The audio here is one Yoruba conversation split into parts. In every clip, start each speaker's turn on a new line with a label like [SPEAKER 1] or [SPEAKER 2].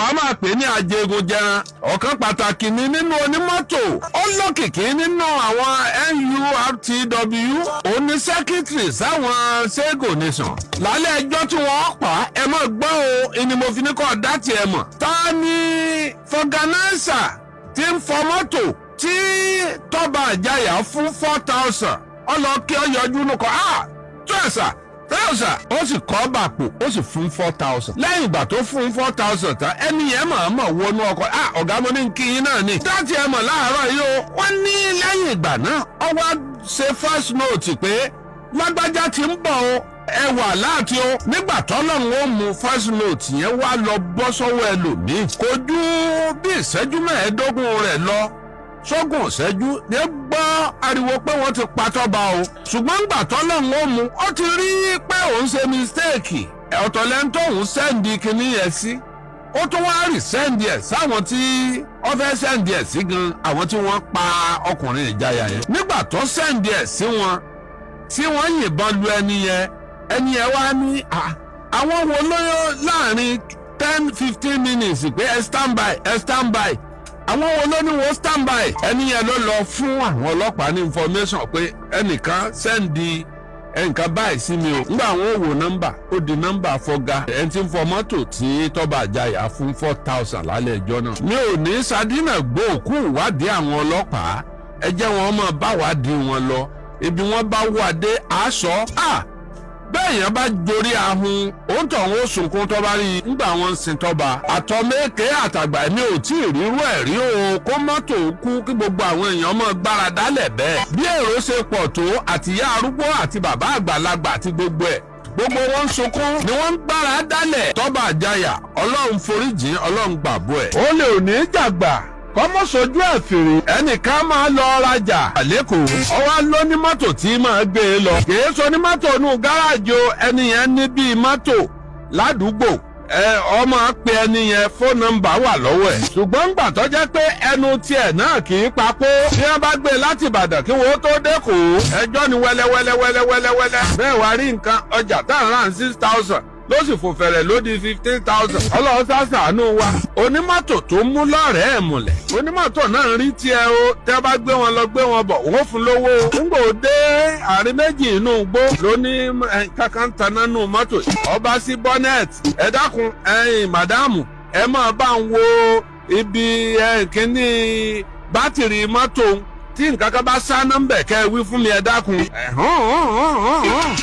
[SPEAKER 1] Ọ̀pọ̀ á máa pè ní ajégunjẹran. Ọ̀kan pàtàkì ni nínú onímọ́tò, ó lókìkí nínú àwọn NURTW, òní secretary sáwọn Sego Nation. Lálẹ́ ẹjọ́ tí wọ́n pa, ẹ mọ̀ gbọ́ o, ìní mo fi ní kọ́ dá tiẹ̀ mọ̀. Ta ni vulcanizer tí ń fọ mọ́tò tí Tọ́ba Àjàyà fún 4,000? Ọlọ́kẹ́ ọyọjú nù kọ́, ah, 2,000, ó sì kọ́ bàpò, ó sì fún 4,000. Lẹ́yìn ìgbà tó fún 4,000 tán, ẹni yẹn mọ̀ mọ̀ wọnú ọkọ̀. Ah, ọ̀gá, mo ní kí yín náà ni. Dátì ẹ mọ̀ láàárọ̀ yìí o. Wọ́n ní lẹ́yìn ìgbà náà, ó wá ṣe voice note pé lágbájá ti ń bọ̀ o, ẹ wà láti o. Nígbà tọ́lọ́run ó mú, voice note yẹn wá lọ bọ́ sọ́wọ́ ẹlòmíì. Kò ju bí ìṣẹ́jú 15 rẹ̀ lọ sógùn ìṣẹ́jú ní gbọ́ ariwo pé wọ́n ti pa Tọ́ba o. Ṣùgbọ́n ńgbà tọ́lọ́run ó mú, ó ti rí pé òun ṣe mistake. Ọ̀tọ̀ lẹ́ni tóun send kinní yẹn sí, ó tún wá rí send ẹ̀ sáwọn tí wọ́n fẹ́ send ẹ̀ sí gan, àwọn tí wọ́n pa ọkùnrin ìjayà yẹn. Nígbà tó send ẹ̀ sí wọn, tí wọ́n yìnbọn lu ẹni yẹn, ẹni yẹn wá ní àwọn wo lóyún láàrin 10-15 minutes pé ẹ stand by, ẹ stand by. Àwọn wo ló ní wọ́n stand by? Ẹni yẹn ló lọ fún àwọn ọlọ́pàá ní information pé ẹnìkan send ẹnìkan báyìí sí mi o. Nígbà àwọn ò wò nọ́mbà, ó di nọ́mbà fọ́gá ẹni tí ń fọ mọ́tò tí Tọ́ba Àjàyà fún 4,000 lálẹ́ ẹjọ́ náà. Mi ò ní sadínà gbọ́ òkú ìwádìí àwọn ọlọ́pàá. Ẹ jẹ́ wọn mọ̀ bá wádìí wọn lọ, ibi wọn bá wà dé àásọ. Bẹ́ẹ̀ yẹn bá jorí ahun, òun tó ń sunkún tọ́ba rí i ńgbà wọn ń sin Tọ́ba. Àtọ́mẹ́kẹ́ àtàgbà, mi ò tí ì rírú ẹ̀ rí o, kó mọ́tò kú kí gbogbo àwọn èèyàn mọ́ gbára dálẹ̀ bẹ́ẹ̀. Bí èrò ṣe pọ̀ tó, àtìyá arúgbó àti bàbá àgbàlagbà àti gbogbo ẹ̀, gbogbo wọn ń sunkún ni wọ́n ń gbára dálẹ̀. Tọ́ba Àjàyà, Ọlọ́run foríjìn, Ọlọ́run gbàgbọ́ ẹ̀. Ó lè ò ní jàgbà kọ́mọ́ sojú ẹ̀ fèrè. Ẹnìkan máa lọ rajà lẹ́kọ̀ọ́, ọwọ́ ló ní mọ́tò tí máa gbé e lọ. Kìí sọ ní mọ́tò inú gáràjì o. Ẹni yẹn ní bíi mọ́tò ládùúgbò ẹ, ọmọ pe ẹni yẹn, phone number wà lọ́wọ́ ẹ̀. Ṣùgbọ́n gbà tó jẹ́ pé ẹnu tiẹ̀ náà kì í papò, bí wọ́n bá gbé e láti Ìbàdàn kí wọ́n tó dẹ́kọ̀ọ́, ẹjọ́ ni wẹ́lẹ́wẹ́lẹ́ wẹ́lẹ́wẹ́lẹ́. Bẹ́ẹ̀ wá rí nǹkan ọjà tá à ń rà 6,000 ló sì fò fẹ̀rẹ̀ ló di 15,000. Ọlọ́run ṣàṣàánú wa. Onímọ́tò tó mú lọ́rẹ̀ẹ́ múlẹ̀, onímọ́tò náà ń rí tiẹ̀ o. Tẹ́ bá gbé wọn lọ, gbé wọn bọ̀, wọ́n fún lówó. Ńgbò dé àárín méjì inú igbó, ló ní kankan taná nù mọ́tò, ọba sí bonnet. Ẹ dákun, ẹ̀yin màdámù, ẹ máa bá ń wo ibi kíní bátìrì mọ́tò, tí nǹkan kan bá sáná ń bẹ̀, kẹ́ ẹ wí fún mi, ẹ dákun.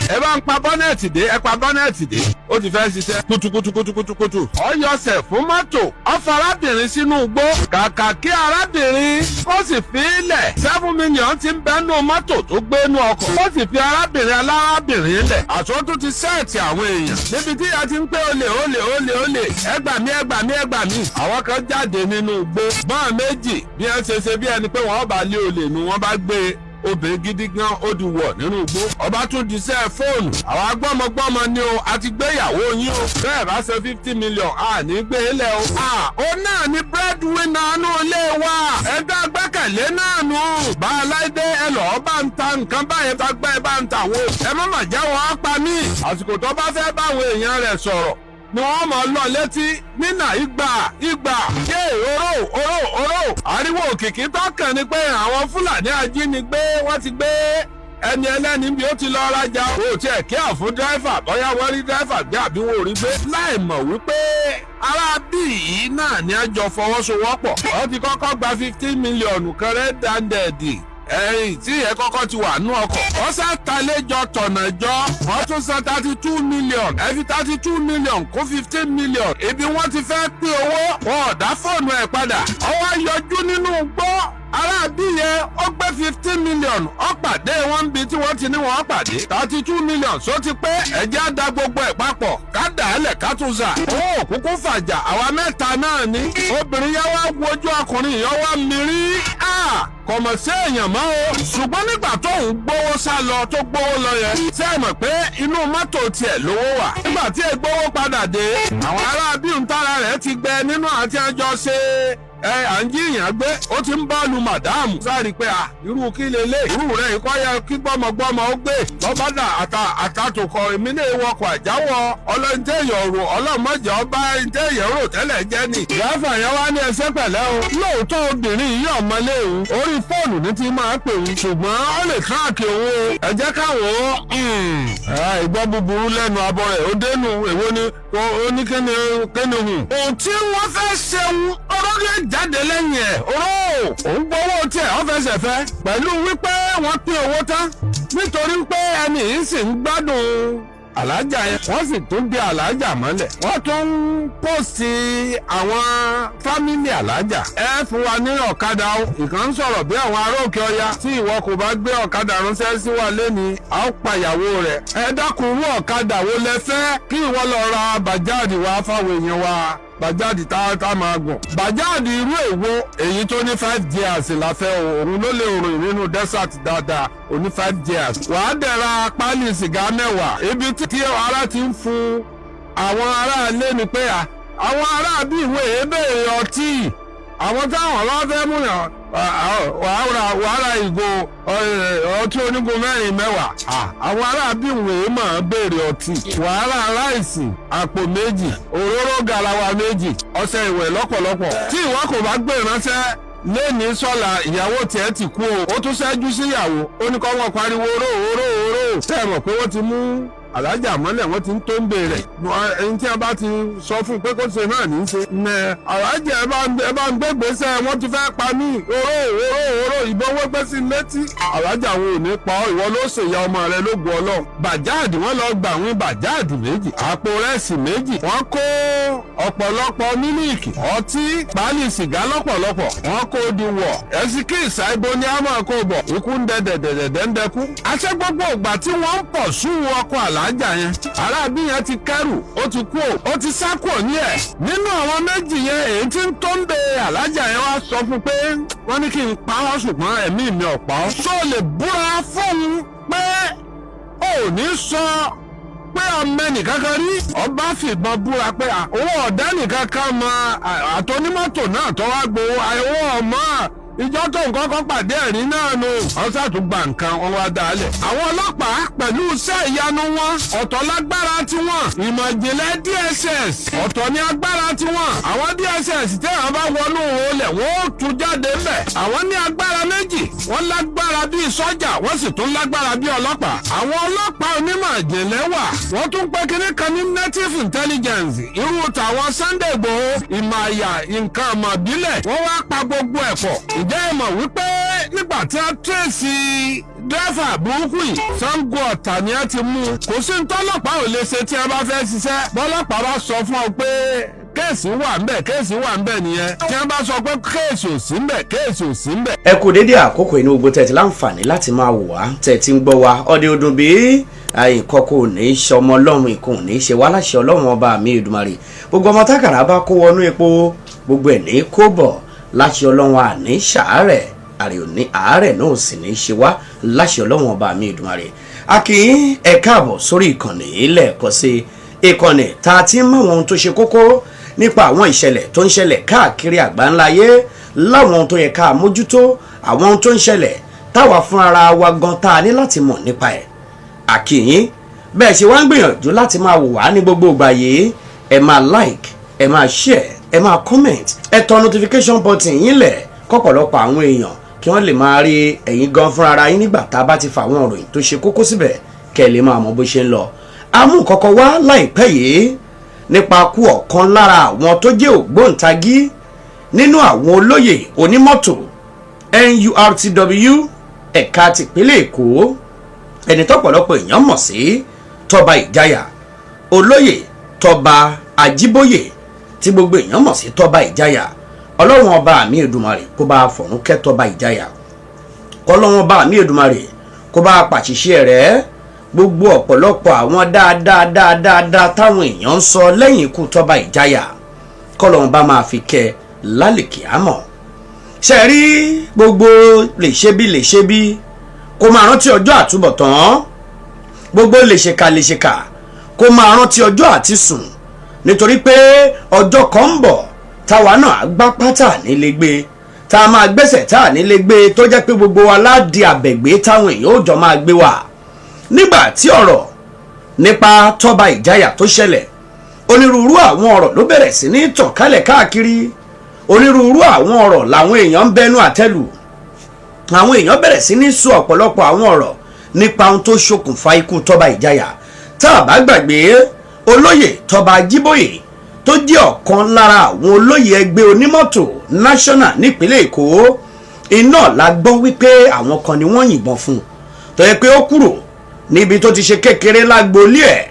[SPEAKER 1] Ẹ bá ń pa bonnet dé, ẹ pa bonnet dé. Ó ti fẹ́ ṣiṣẹ́ kutukutukutukutu. Ọyọsẹ̀ fún mọ́tò, ọfọ arábìnrin sínú igbó. Kàkà kí arábìnrin ó sì fi í lẹ̀, 7 million ti ń bẹ́nu mọ́tò tó gbé nú ọkọ̀, ó sì fi arábìnrin alárábìnrin lẹ̀. Àtúntò ti set àwọn èèyàn níbi tí a ti ń pé olè, olè, olè, olè, ẹ gbà mí, ẹ gbà mí, ẹ gbà mí. Àwọn kan jáde nínú igbó bọ́ọ̀ méjì, bí wọ́n ṣe ṣe bí ẹni pé wọ́n bá lé olè nu, wọ́n bá gbé obìnrin gidi gan, ó di wọ̀ nínú igbó. Ọba tún di sẹ́ fóònù àwọn agbọ́mọgbọ́mọ ni o, àti gbéyàwó yín o, bẹ́ẹ̀ bá ṣe 50 million, a ní gbé e lẹ̀ o. Ó náà ní breadwinner nù ilé wa, ẹgbẹ́ gbẹ́kẹ̀lé náà nù. Bá a láìdé, ẹ lọ́ọ́ bá ń ta nǹkan báyẹn, ta gbẹ́ ẹ bá ń ta wo, ẹ má mà jẹ́ wọn pa mí. Àsìkò tó bá fẹ́ báwọn èèyàn rẹ̀ sọ̀rọ̀ ni wọ́n mọ̀ lọ létí nínà ìgbà ìgbà yé oró oró oró. Ariwo òkìkí tọkàn ni pé àwọn Fúlàní ajínigbé, wọ́n ti gbé ẹni ẹlẹ́ni bí ó ti lọ rajà. Ó tiẹ̀ kí àfún driver, bóyá wọ́n rí driver gbé àbí wọn ò rí gbé, láì mọ̀ wípé ará bíi náà ní àjọ fọwọ́sowọ́pọ̀. Wọ́n ti kọ́kọ́ gba 15 million kan rẹ̀ dandẹ̀dì ẹ̀yìn tí ìyẹn kọ́kọ́ ti wà nú ọkọ̀. Wọ́n sá talẹ́jọ tọ̀nà jọ, wọ́n tún san 32 million. Ẹ fi 32 million kún 15 million. Ibi wọ́n ti fẹ́ pín owó, wọn ò dá fóònù ẹ̀ padà. Ọwọ́ yọjú nínú gbọ́ aráàbí yẹn, ó gbé 15 million, ó pàdé wọn bí tí wọ́n ti ní wọ́n pàdé. 32 million só ti pé, ẹ̀jẹ̀ á da gbogbo ẹ̀ papọ̀, ká dà á lẹ̀, ká tún sà. Owó òkúkú fàjà, àwa mẹ́ta náà ní. Obìnrin yẹn wá wojú ọkùnrin yẹn, wá mírí, kò mọ̀ sí èèyàn mọ́ o. Ṣùgbọ́n nígbà tó ń gbowó sá lọ, tó gbowó lọ yẹn, ṣé ẹ mọ̀ pé inú mọ́tò tiẹ̀ lówó wà? Nígbà tí ègbówó padà dé, àwọn ará bíi ń tára rẹ̀ ti gbẹ nínú àti àjọ ṣe. Ẹ à ń jíyàn gbé, ó ti ń bọ́ọ̀lù madam sáré pé à irú kí lélẹ̀, irú rẹ̀ ikọ́ yẹ kí gbọ́mọgbọ́mọ ó gbé lọ́bàdà àtàtùkọ. Èmi ní ìwọkọ̀ àjáwọ̀ ọlọ́ntẹ̀yọ̀ rò, ọlọ́mọdé ọba ntẹ̀yẹ̀ rò tẹ́lẹ̀ jẹ́ ni. Dírẹ́fà yẹn wá ní ẹsẹ̀ pẹ̀lẹ́ o. Lóòótọ́, obìnrin yìí ọ̀mọlé òun, orí fóònù ní ti máa pè òun, ṣùgbọ́n ó lè track òun o. Ẹ jẹ́ káwọn ìgbọ́ búburú lẹ́nu abọ́ rẹ̀ ó dénú. Èwo ni ó ní kíni kíni hùn. Ohun tí wọ́n fẹ́ ṣeun ọ̀rọ̀ lè jáde lẹ́yìn ẹ̀ oró òun gbowó tiẹ̀, wọ́n fẹsẹ̀ fẹ́ pẹ̀lú wípé wọ́n pín owó tán, nítorí pé ẹni yìí sì ń gbádùn alájà yẹn. Wọ́n sì tún gbé alájà mọ́lẹ̀, wọ́n tún ń post àwọn family alájà. Ẹ fún wa ní ọ̀kadà o. Ìkan ń sọ̀rọ̀ bí àwọn ará òkè ọya. Tí ìwọ kò bá gbé ọ̀kadà ránṣẹ́ sí wa lẹ́ni, a ó pa ìyàwó rẹ̀. Ẹ dákun, irú ọ̀kadà wo lẹ fẹ́ kí ìwọ lọ ra bàjáàdì wá fáwọn èèyàn wa? Bàjáàdì tá a máa gùn, bàjáàdì irú èwo? Èyí tó ní 5 gears la fẹ́ o. Òun ló lè rìn nínú desert dáadáa. Ó ní 5 gears. Wàá dẹ̀ra pálí sìgá 10. Ibi tí ara ti ń fún àwọn aráalé ni pé à àwọn ará bí ìwé èébèrè ọtí, àwọn táwọn bá fẹ́ mú yàn, wàá ra ìgò ọtí onígun mẹ́rin 10. Àwọn ará bí ìwé máa béèrè ọtí. Wàá ra ráìsì àpò 2, òróró garawa 2, ọṣẹ ìwẹ̀ lọ́pọ̀lọpọ̀. Tí ìwọ kò bá gbé ìránṣẹ́ lẹ́ni sọ́la, ìyàwó tiẹ̀ ti kú o. Ó tún ṣẹ́jú síyàwó, ó ní kọ́ wọn pariwo oró oró oró. Tẹ́ ẹ mọ̀ pé wọ́n ti mú alájà mọ́lẹ̀, wọ́n ti ń tó ń bèrè ẹni tí a bá ti sọ fún un pé kó ṣe náà ní í ṣe. Ní alájà, ẹ bá ń gbé gbèsè, wọ́n ti fẹ́ pa mí, oró oró oró. Ìbọn wọ́n gbé sí létí. Alájà wo ò ní pa ọ́, ìwọ ló ṣèyá ọmọ rẹ lógun Ọlọ́run. Bàjáàdì, wọ́n lọ gbà wọ́n bàjáàdì 2, àpò rẹ́sì 2, wọ́n kó ọ̀pọ̀lọpọ̀ mílíìkì, ọtí, pálí sìgá lọ́pọ̀lọpọ̀, wọ́n kó di wọ̀. Ẹ̀sìnkì ìsáìbò ni a máa kó bọ̀. Ikú ń dẹ̀dẹ̀dẹ̀dẹ̀ ń dẹkú. Àṣẹ gbogbo ìgbà tí wọ́n ń pọ̀ sún ọkọ̀ àlàájà yẹn, aráàbí yẹn ti kẹ́rù, ó ti kú, ó ti sá kúrò ní ẹ̀. Nínú àwọn méjì yẹn, èyí tí ń tó ń bẹ àlàájà yẹn wá sọ fún pé wọ́n ní kí n pa ọ́, ṣùgbọ́n ẹ̀mí mi ò pa ọ́. Ṣó lè búra fóun pé ò ní sọ pé ọmọ ẹnìkankan rí? Ọba fìbọn búra pé owó ọ̀dá nìkan kan mọ àtọ́nímọ́tò náà tó wá gbowó owó ọmọ ìjọ tó nǹkan kan pàdé ẹ̀rín náà nù. Wọ́n ṣàtúgbà nǹkan wọn wá dálẹ̀. Àwọn ọlọ́pàá pẹ̀lú iṣẹ́ ìyanu wọn, ọ̀tọ̀ lágbára tiwọn. Ìmọ̀ ìjìnlẹ̀ DSS, ọ̀tọ̀ ní agbára tiwọn. Àwọn DSS, tí àwọn bá wọnú olè, wọ́n ó tú jáde ńbẹ̀. Àwọn ní agbára méjì: wọ́n lágbára bíi sọ́jà, wọ́n sì tún lágbára bíi ọlọ́pàá. Àwọn ọlọ́pàá onímọ̀ ìjìnlẹ̀ wà. Wọ́n tún pé kinní kan ní native intelligence, irú tàwọn Sunday Igboho, ìmọ̀ àyà nǹkan ọmọ ìbílẹ̀. Wọ́n wá pa gbogbo ẹ̀ pọ̀. Ǹjẹ́ ẹ mọ̀ wípé nígbà tí a trace dírẹ́fà burúkú yìí, Sango Ọ̀tà ni a ti mú un. Kò sí ntọ́lọ́pàá ò lè ṣe tí a bá fẹ́ ṣiṣẹ́. Bọ́lọ́pàá bá sọ fún ọ pé case wà ńbẹ̀, case wà ńbẹ̀ nìyẹn. Tí wọ́n bá sọ pé case ò sí ńbẹ̀, case ò sí ńbẹ̀.
[SPEAKER 2] Ẹ kú dédé àkókò inú gbogbo tẹ̀ tí láǹfààní láti máa wò wá, tẹ̀ tí ń gbọ́ wa. Ọdẹ ọdún bí nǹkan kò ní í ṣe ọmọ Ọlọ́run, nǹkan ò ní í ṣe wá láṣẹ Ọlọ́run Ọba mi Èdùmàrè. Gbogbo ọmọ tákàrà bá kó wọnú epo, gbogbo ẹ̀ ní kó bọ̀ láṣẹ Ọlọ́run. Àní ṣàárẹ̀ àrè òní, àárẹ̀ náà sì ní í ṣe wá láṣẹ Ọlọ́run Ọba mi Èdùmàrè. A kì í ẹ káàbọ̀ sórí ìkànnì yìí lẹ́ẹ̀kan sí, ìkànnì tá a ti ń mọ àwọn ohun tó ṣe kókó nípa àwọn ìṣẹ̀lẹ̀ tó ń ṣẹlẹ̀ káàkiri àgbáńláyé, láwọn ohun tó yẹ ká mójútó, àwọn ohun tó ń ṣẹlẹ̀ táwa fún ara wa gan tá a ní láti mọ̀ nípa ẹ̀. Àkìyín bẹ́ẹ̀ ṣe wá ń gbìyànjú láti máa wò wá ní gbogbo ìgbà yìí. Ẹ máa like, ẹ máa share, ẹ máa comment, ẹ tọ notification button yín lẹ̀ kọ́pọ̀lọpọ̀ àwọn èèyàn kí wọ́n lè máa rí ẹ̀yin gan fúnra ara yín nígbà tá a bá ti fa àwọn ìròyìn tó ṣe kókó síbẹ̀, kẹ́ ẹ lè máa mọ bó ṣe ń lọ. Amú kọ́kọ́ wá láìpẹ́ yìí nípa kú ọ̀kan lára àwọn tó jẹ́ ògbóǹtagí nínú àwọn olóyè onímọ́tò NURTW ẹ̀ka tìpínlẹ̀ Èkó, ẹni tọ́pọ̀lọpọ̀ èèyàn mọ̀ sí Tọ́ba Ìjayà, Olóyè Tọ́ba Ajíbóyè tí gbogbo èèyàn mọ̀ sí Tọ́ba Ìjayà. Ọlọ́run Ọba mi Èdùmàrè kó bá fọ̀run kẹ́ Tọ́ba Ìjayà, Kọ́lọ́run Ọba mi Èdùmàrè kó bá pàṣìṣe rẹ̀. Gbogbo ọ̀pọ̀lọpọ̀ àwọn dáadáa dáadáa táwọn èèyàn ń sọ lẹ́yìn ikú Tọ́ba Ìjayà, kọ́lọ́run bá máa fi kẹ́ lálẹ́kì àmọ́ ṣe rí gbogbo lè ṣe bí lè ṣe bí kó máa rántí ọjọ́ àtúbọ̀tán, gbogbo lè ṣèkà lè ṣèkà kó máa rántí ọjọ́ àti sùn, nítorí pé ọjọ́ kan ń bọ̀. Táwa náà gbá pátá nílé gbé, tá a máa gbẹ́sẹ̀ tá a nílé gbé, tó jẹ́ pé gbogbo wa ládi àbẹ̀gbé táwọn èèyàn ó jọ máa gbé wa. Nígbà tí ọ̀rọ̀ nípa Tọ́ba Ìjayà tó ṣẹlẹ̀, onírúurú àwọn ọ̀rọ̀ ló bẹ̀rẹ̀ sí ní tàn kálẹ̀ káàkiri. Onírúurú àwọn ọ̀rọ̀ làwọn èèyàn ń bẹnu àtẹ́lù. Àwọn èèyàn bẹ̀rẹ̀ sí ní sọ ọ̀pọ̀lọpọ̀ àwọn ọ̀rọ̀ nípa ohun tó ṣokùnfà ikú Tọ́ba Ìjayà. Tá a bá gbàgbé, olóyè Tọ́ba Ajíbóyè, tó jẹ́ ọ̀kan lára àwọn olóyè ẹgbẹ́ onímọ́tò national nípínlẹ̀ Èkó, iná la gbọ́ wípé àwọn kan ni wọ́n yìnbọn fún un, tó yẹ pé ó kúrò níbi tó ti ṣe kékeré lágboolé ẹ̀,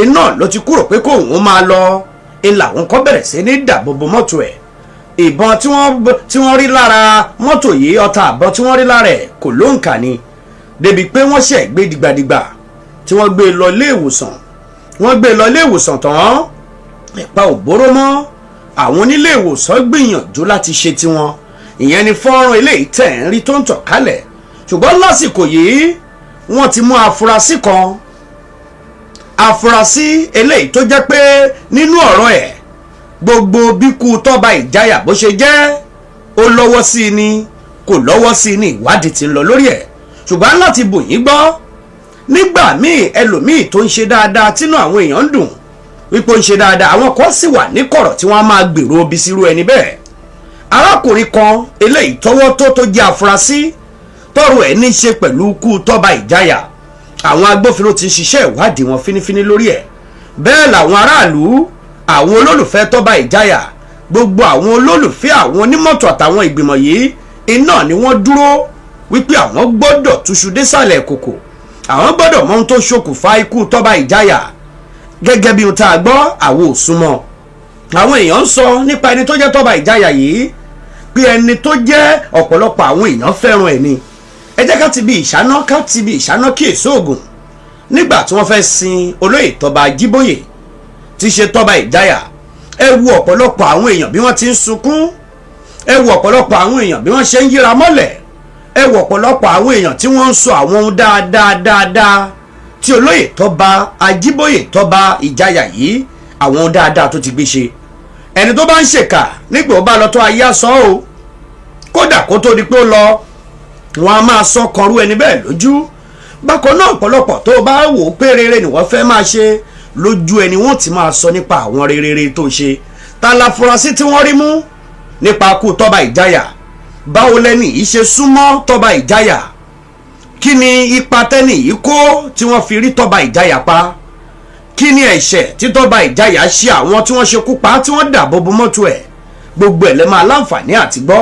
[SPEAKER 2] iná ló ti kúrò pé kóun máa lọ, ìlà àwọn kan bẹ̀rẹ̀ sí ní dàbòbò mọ́tò ẹ̀. Ìbọn tí wọ́n rí lára mọ́tò yìí, ọta àbọn tí wọ́n rí lára ẹ̀ kò lóǹkà ni, débi pé wọ́n ṣẹ̀ gbé dìgbàdìgbà tí wọ́n gbé lọ ilé ìwòsàn. Wọ́n gbé lọ ilé ìwòsàn tán, ẹ̀pa ò bóró mọ́. Àwọn onílé ìwòsàn gbìyànjú láti ṣe tiwọn. Ìyẹn ni fọ́nrán eléyìí tẹ̀ ń rí tó ń tàn kálẹ̀. Ṣùgbọ́n lásìkò yìí, wọ́n ti mú afurasí kan, afurasí eléyìí tó jẹ́ pé nínú ọ̀rọ̀ ẹ̀, gbogbo bíkú Tọ́ba Ìjayà bó ṣe jẹ́, ó lọ́wọ́ sí i ni, kò lọ́wọ́ sí i ni, ìwádìí ti ń lọ lórí ẹ̀. Ṣùgbọ́n láti bù yín gbọ́, nígbà míì, ẹlòmíì tó ń ṣe dáadáa, tínú àwọn èèyàn ń dùn wípé ó ń ṣe dáadáa, àwọn kan sì wà ní kọ̀rọ̀ tí wọ́n á máa gbèrò obi sírú ẹni bẹ́ẹ̀. Arákùnrin kan eléyìí tọ́wọ́ tó jẹ́ afurasí tọ́rọ̀ ẹ̀ ní í ṣe pẹ̀lú ikú Tọ́ba Ìjayà, àwọn agbófinró ti ń ṣiṣẹ́ ìwádìí wọn fínífíní lórí ẹ̀. Bẹ́ẹ̀ làwọn aráàlú, àwọn olólùfẹ́ Tọ́ba Ìjayà, gbogbo àwọn olólùfẹ́ àwọn onímọ́tò àtàwọn ìgbìmọ̀ yìí, iná ni wọ́n dúró wípé àwọn gbọ́dọ̀ túṣu désàlẹ̀ kòkò, àwọn gbọ́dọ̀ mọ ohun tó ṣokùnfà ikú Tọ́ba Ìjayà. Gẹ́gẹ́ bí ohun tá a gbọ́, àwọn ò súnmọ́. Àwọn èèyàn ń sọ nípa ẹni tó jẹ́ Tọ́ba Ìjayà yìí pé ẹni tó jẹ́ ọ̀pọ̀lọpọ̀ àwọn èèyàn fẹ́ràn ẹ̀ ni. Ẹ jẹ́ ká ti bí ìṣáná, ká ti bí ìṣáná kí èso ògùn. Nígbà tí wọ́n fẹ́ sin olóyè Tọ́ba Ajíbóyè, tí ṣe Tọ́ba Ìjayà, ẹ wo ọ̀pọ̀lọpọ̀ àwọn èèyàn bí wọ́n ti ń sunkún, ẹ wo ọ̀pọ̀lọpọ̀ àwọn èèyàn bí wọ́n ṣe ń yíra mọ́lẹ̀, ẹ wo ọ̀pọ̀lọpọ̀ àwọn èèyàn tí wọ́n ń sọ àwọn ohun dáadáa dáadáa tí olóyè Tọ́ba Ajíbóyè, Tọ́ba Ìjayà yìí, àwọn ohun dáadáa tó ti gbé ṣe. Ẹni tó bá ń ṣèkà, nígbà ó bá lọ tó, ayé àsọ o. Kódà kó tó di pé ó lọ, wọn a máa sọ kọrú ẹni bẹ́ẹ̀ lójú. Bákan náà, ọ̀pọ̀lọpọ̀ tó bá wò ó pé rere ni wọ́n fẹ́ máa ṣe, lójú ẹni wọ́n ti máa sọ nípa àwọn rere tó ṣe. Ta la furasí tí wọ́n rí mú nípa ikú Tọ́ba Ìjayà? Báwo lẹ́ni yìí ṣe súnmọ́ Tọ́ba Ìjayà? Kí ni ipa tẹ́nì yìí kó tí wọ́n fi rí Tọ́ba Ìjayà pa? Kí ni ẹ̀ṣẹ̀ tí Tọ́ba Ìjayà ṣe àwọn tí wọ́n ṣekú pa, tí wọ́n dàbò bo mọ́tò ẹ̀? Gbogbo ẹ̀ lẹ́ máa láǹfààní àti gbọ́.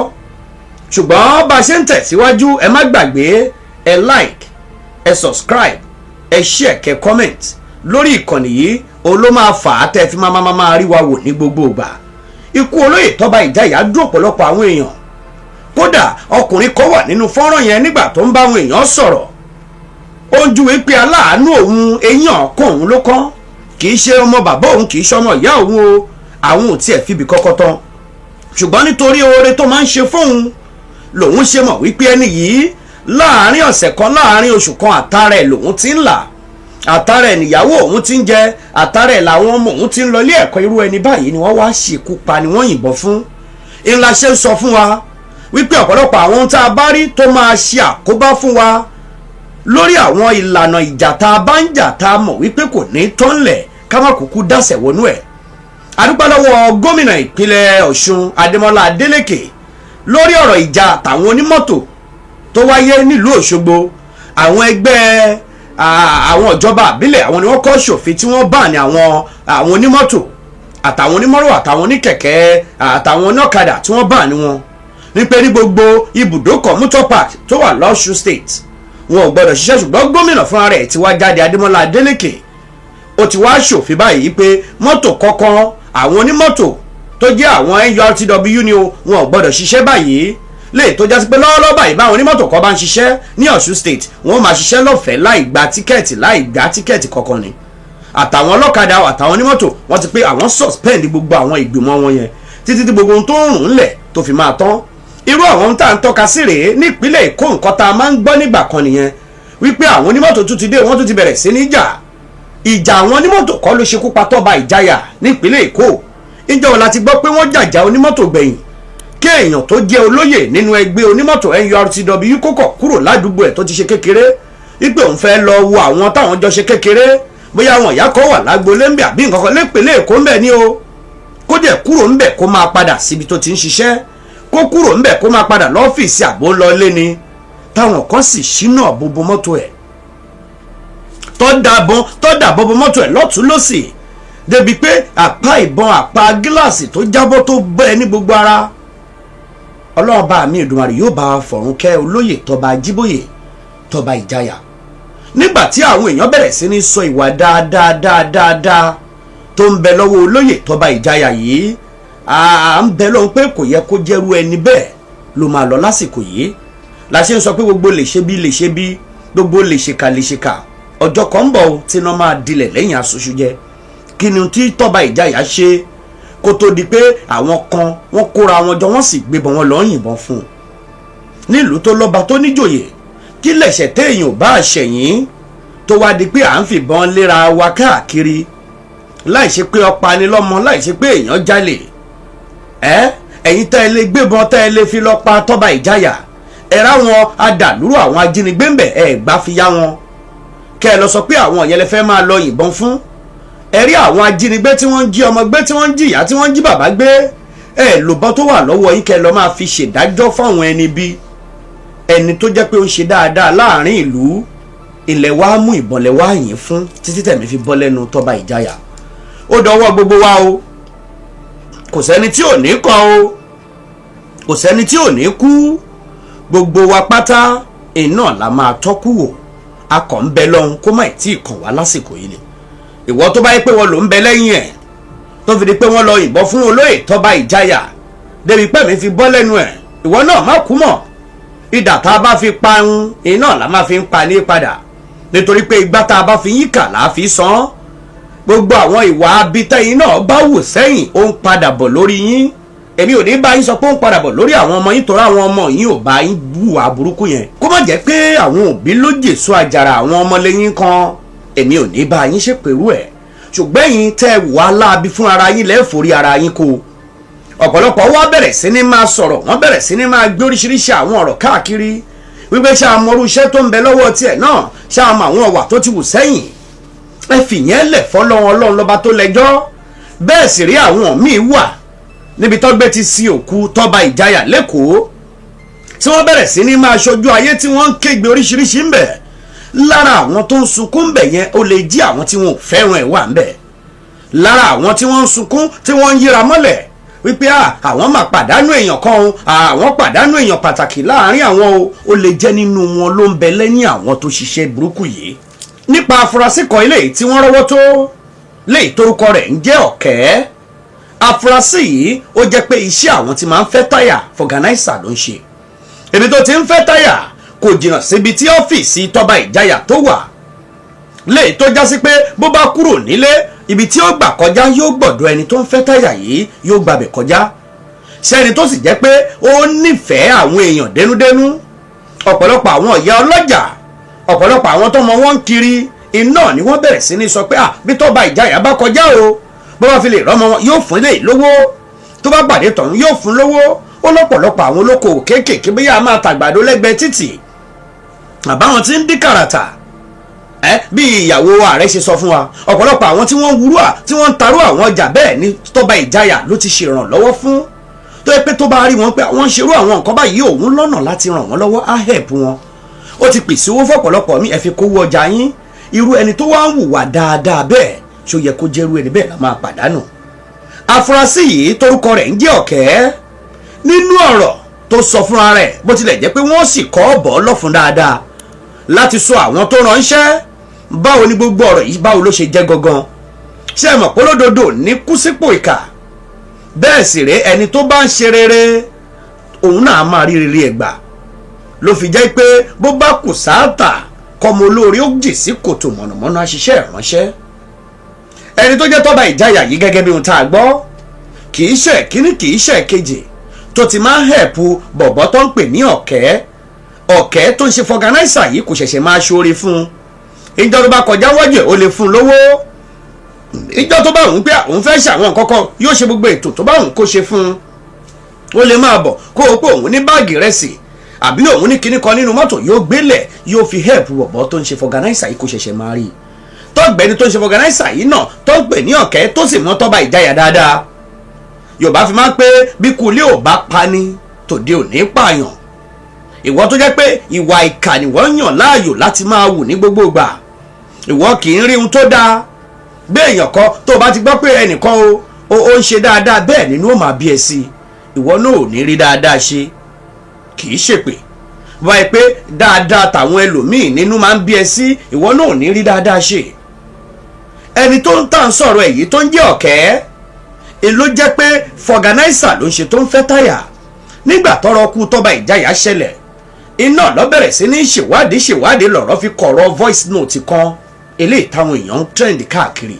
[SPEAKER 2] Ṣùgbọ́n bá a ṣe ń tẹ̀síwájú, ẹ má gbàgbé, ẹ like, ẹ subscribe, ẹ share, kẹ́ comment lórí ìkànnì yìí. Òun ló máa fà á tẹ́ fi máa máa máa rí wa wò ní gbogbo ìgbà. Ikú olóyè Tọ́ba Ìjayà dùn ọ̀pọ̀lọpọ̀ àwọn èèyàn. Kódà, ọkùnrin kan wà nínú fọ́nrán yẹn nígbà tó ń bá àwọn èèyàn sọ̀rọ̀, ó ń júwe pé aláàánú òun, eyín ọ̀kan òun ló kán, kì í ṣe ọmọ bàbá òun, kì í ṣe ọmọ ìyá òun o, àwọn ò tiẹ̀ fìbí kọ́kọ́ tán, ṣùgbọ́n nítorí oore tó máa ń ṣe fóun lòun ṣe mọ̀ wípé ẹni yìí, láàárín ọ̀sẹ̀ kan, láàárín oṣù kan, àtàrà ẹ̀ lòun ti ń là, àtàrà ẹ̀ níyàwó òun ti ń jẹ, àtàrà ẹ̀ làwọn ọmọ òun ti ń lọ ilé ẹ̀kọ́. Irú ẹni báyìí ni wọ́n wá ṣekú pa, ni wọ́n yìnbọn fún. Ńlá ṣe ń sọ fún wa wípé ọ̀pọ̀lọpọ̀ àwọn ohun tá a bá rí tó máa ṣe àkóbá fún wa lórí àwọn ìlànà ìjà tá a bá ń jà, tá a mọ̀ wípé kò ní tán lẹ̀, ká má kúkú dásẹ̀ wọnú ẹ̀. Adúpẹ́ lọ́wọ́ gómìnà ìpínlẹ̀ Ọ̀ṣun, Adémọ́lá Adélékè, lórí ọ̀rọ̀ ìjà tàwọn onímọ́tò tó wáyé nílùú Òṣogbo. Àwọn ẹgbẹ́ àwọn ìjọba àbílẹ̀, àwọn ni wọ́n kọ́ ṣòfin tí wọ́n bá ní àwọn onímọ́tò àtàwọn onímọ́rò àtàwọn oníkẹ̀kẹ́ àtàwọn oníọ̀kadà tí wọ́n bá ní wọn ní pé ní gbogbo ibùdókọ̀, motor park tó wà lọ́ṣun State, wọn ò gbọ́dọ̀ ṣiṣẹ́. Ṣùgbọ́n gómìnà fúnra rẹ̀ ti wá jáde, Adémọ́lá Adélékè, ó ti wá ṣòfin báyìí pé mọ́tò kọ̀ọ̀kan, àwọn onímọ́tò tó jẹ́ àwọn NURTW ni o, wọn ò gbọ́dọ̀ ṣiṣẹ́ báyìí, lè tó jásí pé lọ́wọ́lọ́wọ́ báyìí, báwọn onímọ́tò kan bá ń ṣiṣẹ́ ní Ọ̀ṣun State, wọ́n máa ṣiṣẹ́ lọ́fẹ̀ẹ́ láì gba tíkẹ́ẹ̀tì kankan ni. Àtàwọn ọlọ́kadà àtàwọn onímọ́tò, wọ́n ti pé àwọn suspend gbogbo àwọn ìgbìmọ̀ wọn yẹn títí tí gbogbo ohun tó ń rùn ńlẹ̀ tó fi máa tán. Irú àwọn ohun tá à ń tọ́ka sí rèé. Nípínlẹ̀ Èkó, nǹkan tá a máa ń gbọ́ nígbà kan nìyẹn wípé àwọn onímọ́tò tún ti dé, wọ́n tún ti bẹ̀rẹ̀ sí ní jà. Ìjà àwọn onímọ́tò kọ́ ló ṣekú pa Tọ́ba Ìjayà nípínlẹ̀ Èkó. Ìjọ la ti gbọ́ pé wọ́n jàjà onímọ́tò gbẹ̀yìn, kí èèyàn tó jẹ́ olóyè nínú ẹgbẹ́ onímọ́tò NURTW kókọ̀ kúrò ládùúgbò ẹ̀ tó ti ṣe kékeré, wípé òun fẹ́ lọ wo àwọn táwọn jọ ṣe kékeré, bóyá àwọn ìyá kan wà lágboolé ńbẹ àbí nǹkan kan lépèlé Èkó ńbẹ ni o, kó dẹ̀ kúrò ńbẹ̀ kó máa padà síbi tó ti ń ṣiṣẹ́, kó kúrò ńbẹ̀ kó máa padà lọ́fíìsì àbó lọ lé ni, táwọn kan sì ṣínà gbogbo mọ́tò ẹ̀, tó dàbọn bo mọ́tò ẹ̀ lọ́tún lọ́sì, débi pé àpá ìbọn, àpá gíláàsì tó jábọ́ tó bẹ́ ní gbogbo ara. Ọlọ́run bá mi Èdùmàrè yóò bá fọ̀run kẹ́ olóyè Tọ́ba Ajíbóyè, Tọ́ba Ìjayà. Nígbà tí àwọn èèyàn bẹ̀rẹ̀ sí ní sọ ìwà dáadáa dáadáa tó ń bẹ lọ́wọ́ olóyè Tọ́ba Ìjayà yìí, à ń bẹ lọ́hùn pé kò yẹ kó jẹ́rú ẹni bẹ́ẹ̀ ló máa lọ lásìkò yìí. La ṣe ń sọ pé gbogbo lè ṣe bí lè ṣe bí, gbogbo lè ṣèkà lè ṣèkà, ọjọ́ kan ń bọ̀ tí iná máa dilẹ̀ lẹ́yìn aṣoṣù jẹ. Kí ni tí Tọ́ba Ìjayà ṣe kó tó di pé àwọn kan wọ́n kóra wọn jọ, wọ́n sì gbébọn, wọn lọ́ọ́ yìnbọn fún un nílùú tó lọ́ba tó níjòyè? Kí lẹ̀ṣẹ̀ téèyàn ò bá ṣẹ̀yìn tó wá di pé à ń fìbọn léra wa káàkiri, láì ṣe pé ọpa ni lọ́mọ, láì ṣe pé èèyàn jalè? Ẹ ẹ̀yin tẹ́ ẹ lè gbébọn, tẹ́ ẹ lè fi lọ pa Tọ́ba Ìjayà, ẹ ráwọn adàlúrò, àwọn ajínigbé ń bẹ̀, ẹ gbá fi yá wọn kẹ́ ẹ lọ sọ pé àwọn yẹn lè fẹ́ máa lọ yìnbọn fún. Ẹ rí àwọn ajínigbé tí wọ́n ń jí ọmọ gbé, tí wọ́n ń jí ìyá, tí wọ́n ń jí bàbá gbé, ẹ lòbọ́ tó wà lọ́wọ́ yín kẹ́ ẹ lọ máa fi ṣèdájọ́ fáwọn ẹni bí ẹni tó jẹ́ pé ó ń ṣe dáadáa láàrin ìlú ilẹ̀ wa, mú ìbọn lẹ̀ wá yìn fún títí tẹ̀mí fi bọ́ lẹ́nu Tọ́ba Ìjayà. Ó dọwọ́ gbogbo wa o. Kò sẹ́ni tí ò ní kàn o, kò sẹ́ni tí ò ní kú. Gbogbo wa pátá iná la máa tọ́kù wò. A kàn ń bẹ lọ́hún kó má tí ì kàn wá lásìkò yìí ni. Ìwọ tó bá yẹ pé wọ́n ló ń bẹ lẹ́yìn ẹ̀ tó fi di pé wọ́n lọ yìnbọn fún olóyè Tọ́ba Ìjayà débi pé mi fi bọ́ lẹ́nu ẹ̀, ìwọ náà má kú mọ́. Ìdà tá a bá fi pa ń iná la máa fi ń pa ní padà, nítorí pé igbá tá a bá fi yíkà là á fi san. Gbogbo àwọn ìwà abitẹ́yìn náà bá wù sẹ́yìn, ó ń padà bọ̀ lórí yín. Èmi ò ní bá yín sọ pé ó ń padà bọ̀ lórí àwọn ọmọ yín, torí àwọn ọmọ yín ò bá yín wùwà burúkú yẹn. Kó má jẹ́ pé àwọn òbí ló jèso àjàrà àwọn ọmọlẹ́yìn kan, èmi ò ní bá yín ṣèpèrú ẹ̀. Ṣùgbọ́n ẹ̀yin tẹ́ wà láabi fún ara yín lẹ́ẹ̀fọ́rí ara yín kó. Ọ̀pọ̀lọpọ̀ wá bẹ̀rẹ̀ sí ní máa sọ̀rọ̀, wọ́n bẹ̀rẹ̀ sí ní máa gbé oríṣiríṣi àwọn ọ̀rọ̀ káàkiri wípé ṣé àmọ́rú iṣẹ́ tó ń bẹ lọ́wọ́ tiẹ̀ náà, ṣé àmọ́ àwọn ọ̀wà tó ti wù sẹ́yìn. Ẹ fìyẹn lẹ̀ fọlọ́run, Ọlọ́run lọ́ba tó lẹ́jọ́. Bẹ́ẹ̀ sì rí, àwọn míì wà níbi tọ́gbẹ́ ti sin òkú Tọ́ba Ìjayà lẹ́kọ̀ọ́ tí wọ́n bẹ̀rẹ̀ sí ní máa ṣojú ayé, tí wọ́n ń kégbe oríṣiríṣi ń bẹ̀. Lára àwọn tó ń sunkún ń bẹ̀ yẹn, ó lè jí àwọn tí wọn ò fẹ́ràn ẹ̀ wà ń bẹ̀. Lára àwọn tí wọ́n ń sunkún, tí wọ́n ń yíra mọ́lẹ̀ wípé àwọn máa pàdánù èèyàn kan o, àwọn pàdánù èèyàn pàtàkì láàrin àwọn o, ó lè jẹ́ nínú wọn ló ń bẹ lẹ́yìn àwọn tó ṣiṣẹ́ burúkú yìí. Nípa afurasí kan ilé tí wọ́n rọ́wọ́ tó léyìí torúkọ rẹ̀ ń jẹ́ Ọ̀kẹ́, afurasí yìí, ó jẹ́ pé iṣẹ́ àwọn tí máa ń fẹ́ táyà, vulcanizer ló ń ṣe. Ibi tó ti ń fẹ́ táyà kò jìnnà síbi tí ọ́fíìsì Tọ́ba Ìjayà tó wà, léyìí tó já sí pé bó bá kúrò nílé, ibi tí ó gbà kọjá, yóò gbọ̀dọ̀ ẹni tó ń fẹ́ táyà yìí, yóò gbàbẹ̀ kọjá. Sẹ́ni tó sì jẹ́ pé ó nífẹ̀ẹ́ àwọn èèyàn dénúdénú, ọ̀pọ̀lọpọ̀ àwọn ìyá ọlọ́jà, ọ̀pọ̀lọpọ̀ àwọn tọ́mọ wọn ń kiri iná ni wọ́n bẹ̀rẹ̀ sí ní sọ pé à bí Tọ́ba Ìjayà bá kọjá o, bó bá fi lè rọ́mọ wọn, yóò fún ilé lówó, tó bá pàdé tọ̀hún, yóò fún lówó. Ó lọ́pọ̀lọpọ̀ àwọn olókoòwò kéékèèké, bóyá a máa tàgbàdo lẹ́gbẹ̀ẹ́ títì, àbáwọn tí ń dín kàràtà ẹ, bí ìyàwó ààrẹ ṣe sọ fún wa, ọ̀pọ̀lọpọ̀ àwọn tí wọ́n ń wúrú à, tí wọ́n ń tarú àwọn ọjà bẹ́ẹ̀ ní Tọ́ba Ìjayà ló ti ṣe ìrànlọ́wọ́ fún, tó yẹ pé tó bá rí wọn pé wọ́n ń ṣerú àwọn nǹkan báyìí, òun lọ́nà láti ràn wọ́n lọ́wọ́, á help wọn. Ó ti pèsè owó fọ́pọ̀lọpọ̀ mi, ẹ fi kówó ọjà yín. Irú ẹni tó wá ń hùwà dáadáa bẹ́ẹ̀, ṣó yẹ kó jẹ́rú ẹni bẹ́ẹ̀ la máa pàdánù? Afurasí yìí torúkọ rẹ̀ ń jẹ́ Ọ̀kẹ́, nínú ọ̀rọ̀ tó sọ fúnra rẹ̀, bó tilẹ̀ jẹ́ pé wọ́n sì kọ́ bọ́ lọ́fun dáadáa láti sọ àwọn tó ránṣẹ́, báwo ni gbogbo ọ̀rọ̀ yìí, báwo ló ṣe jẹ́ gangan? Ṣé ẹ mọ̀ pé olódodo ní kú sípò ìkà? Bẹ́ẹ̀ sì rèé, ẹni tó bá ń ṣe rere, òun náà máa rí rere ẹ̀ gbà. Ló fi jẹ́ pé bó bá kù sáàtà kọ́mọ olóore ó jì sí kòtò mọ̀nàmọ́ná, ṣiṣẹ́ ìránṣẹ́. Ẹni tó jẹ́ Tọ́ba Ìjayà yìí, gẹ́gẹ́ bí ohun tá a gbọ́, kì í ṣe kíní, kì í ṣe kejì tó ti máa ń help bọ̀bọ̀ tó ń pè ní Ọ̀kẹ́. Ọ̀kẹ́ tó ń ṣe vulcanizer yìí kò ṣẹ̀ṣẹ̀ máa ṣoore fún un. Ìjọba bá kọjá wájú ẹ̀, ó lè fún un lówó. Ìjọ tó bá òun pé òun fẹ́ ṣàwọn kọ́kọ́, yóò ṣe gbogbo ètò tó bá òun kó ṣe fún un. Ó lè máa bọ̀ kó o pé òun ní báàgì rẹsì àbí òun ní kinní kan nínú mọ́tò, yóò gbélẹ̀, yóò fi help bọ̀bọ̀ tó ń ṣe vulcanizer yìí. Kó ṣẹ̀ṣẹ̀ máa rí i tọ́gbẹ́ni tó ń ṣe vulcanizer yìí náà tó ń pè ní Ọ̀kẹ́, tó sì mọ́ Tọ́ba Ìjáyà dáadáa. Yorùbá fi máa ń pé bí kulé ò bá pani, tòde ò ní pààyàn. Ìwọ tó jẹ́ pé ìwà ìkà ni wọ́n yàn láàyò láti máa wù ní gbogbo ìgbà, ìwọ kì í rí ohun tó dáa. Bí èèyàn kan tó bá ti gbọ́ pé ẹnìkan o ó ń ṣe dáadáa, bẹ́ẹ̀ nínú ó máa bí ẹ sí. Ìwọ náà ò ní rí dáadáa ṣe. Kì í ṣèpè báyìí pé dáadáa tàwọn ẹlòmíì nínú máa ń bí ẹ sí, ìwọ náà ò ní rí dáadáa ṣe. Ẹni tó ń tà ń sọ̀rọ̀ èyí tó ń jẹ́ Ọ̀kẹ́ èló jẹ́ pé vulcanizer ló ń ṣe, tó ń fẹ́ táyà. Nígbà tọ́rọ̀ kú Tọ́ba Ìjáyà ṣẹlẹ̀, iná lọ bẹ̀rẹ̀ sí ní ṣèwádìí ṣèwádìí, lọ̀rọ̀ fi kọ̀rọ̀ voice note kan eléyìí táwọn èèyàn ń trend káàkiri.